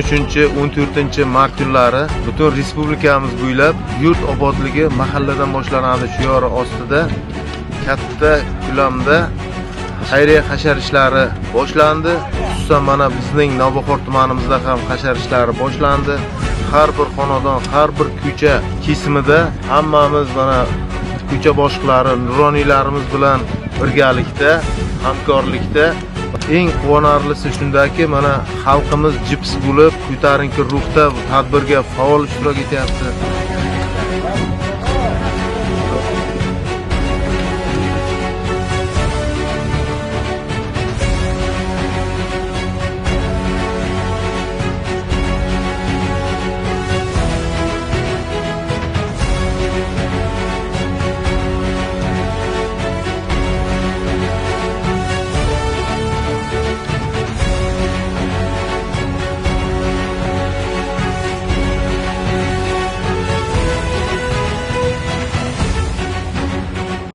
13-14 mart kunlari butun respublikamiz bo'ylab "Yurt obodligi mahalladan boshlanadi" shiori ostida katta ko'lamda xayriya hashar ishlari boshlandi. Xususan, mana bizning Navbahor tumanimizda ham hashar ishlari boshlandi. Har bir xonadon, har bir ko'cha kesimida hammamiz, mana ko'cha boshliqlari, nuroniylarimiz bilan birgalikda, hamkorlikda. Eng quvonarlisi shundaki, mana xalqimiz jips bo'lib, ko'tarinki ruhda bu tadbirga faol ishtirok etyapti.